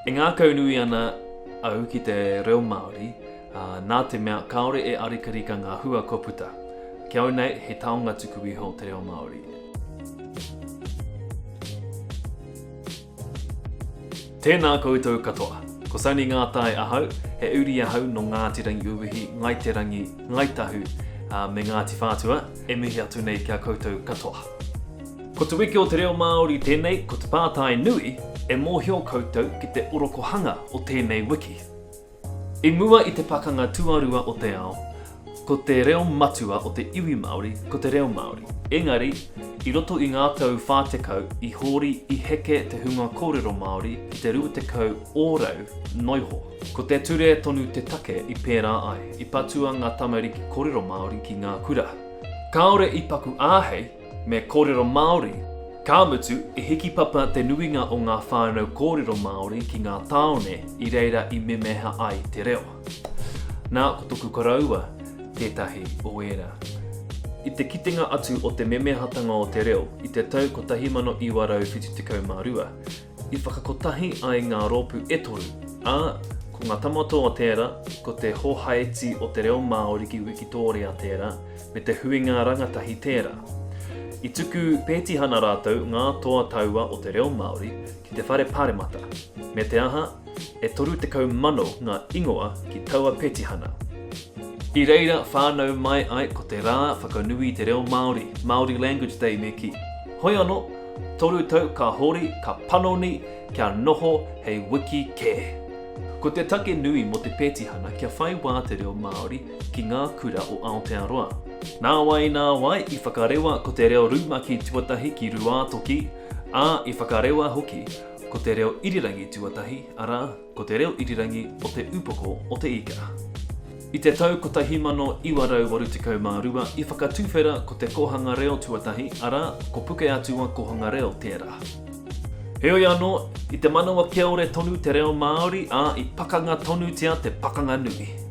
E ngākaunui ana au ki te reo Māori, ā, nā te mea kāore e ārikarika ngā hua kua puta. Ki au nei, he taonga tuku iho te reo Māori. Tēnā koutou katoa. Ko Sonny Ngātai ahau, he uri ahau nō Ngāti Rangiuihi, Ngāi Te Rangi, Ngāi Tahu, ā, me Ngāti Whātua, e mihi atu nei ki a koutou katoa. Ko Te Wiki o Te Reo Māori tēnei, ko te pātai nui, e mōhio koutou ki te orokohanga o tēnei wiki? I mua i te Pakanga Tuarua o te Ao, ko te reo matua o te iwi Māori ko te reo Māori. Engari, i roto i ngā tau 40 i hori i heke te hunga kōrero Māori ki te 20 ōrau noiho. Ko te ture tonu te take i pērā ai, i patua ngā tamariki kōrero Māori ki ngā kura. Kāore i paku āhei Me kōrero Māori, ka mutu, i hikipapa te nuinga o ngā whānau kōrero Māori ki ngā tāone i reira i memeha ai te reo. Nā, ko toku koroua tētahi o ērā. I te kitenga atu o te memehatanga o te reo i te tau 1972, i whakakotahi ai ngā rōpū e toru, ā, ko Ngā Tamatoa tērā, ko te Hōhaeti o te Reo Māori ki Wikitōria tērā, me te huinga rangatahi tērā. I tuku pētihana rātou ngā toa taua o te reo Māori ki te whare paremata, me te aha, e 30,000 ngā ingoa ki taua petihana. I reira whānau mai ai ko te rā whakanui i te reo Māori, Māori Language Day me kī. Hoi anō, toru tau ka hori, ka panoni kia noho hei wiki kē. Ko te take nui mō te petihana kia whai wā te reo Māori ki ngā kura o Aotearoa. Nāwai, nāwai, i whakarewa ko te reo rumaki tuatahi ki Rūātoki, ā, i whakarewa hoki ko te reo irirangi tuatahi, arā, ko te reo irirangi o Te Upoko o Te Ika. I te tau 1982 i whakatuwhera ko te kōhanga reo tuatahi, arā, ko Pukeatua Kōhanga Reo tērā. Heoi anō, i te manawa kiore tonu te reo Māori, ā, i pakanga tonutia te pakanga nui.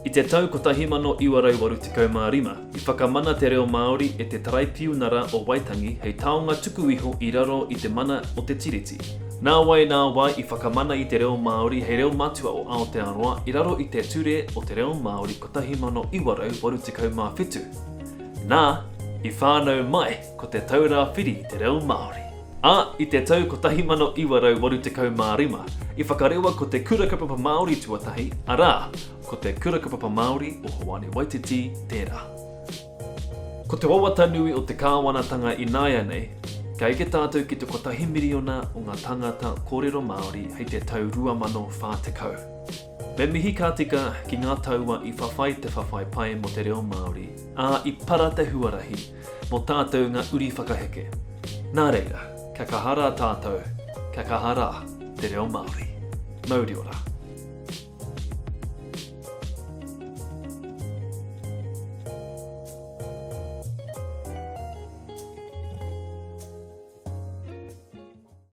I te tau 1985, i whakamana te reo Māori e te Taraipiunara o Waitangi hei taonga tuku iho i raro i te mana o te Tiriti. Nāwai, nāwai i whakamana i te reo Māori hei reo matua o Aotearoa i raro i te Ture o te Reo Māori 1987. Nā, i whānau mai ko Te Taura Whiri i te Reo Māori. Ā, i te tau 1985, i whakarewa ko te Kura Kaupapa Māori tuatahi, arā, ko te Kura Kaupapa Māori o Hoani Waititi tērā. Ko te wawata nui o te kāwanatanga ināianei, kia eke tātou ki te kotahi miriona o ngā tāngata kōrero Māori hei te tau 2040. Me mihi ka tika ki ngā taua i whawhai te whawhai pai mō te reo Māori, ā, i para te huarahi mō tātou ngā uri whakaheke. Nā reira, kia kaha rā tātou, kia kaha rā te reo Māori. Mauri ora.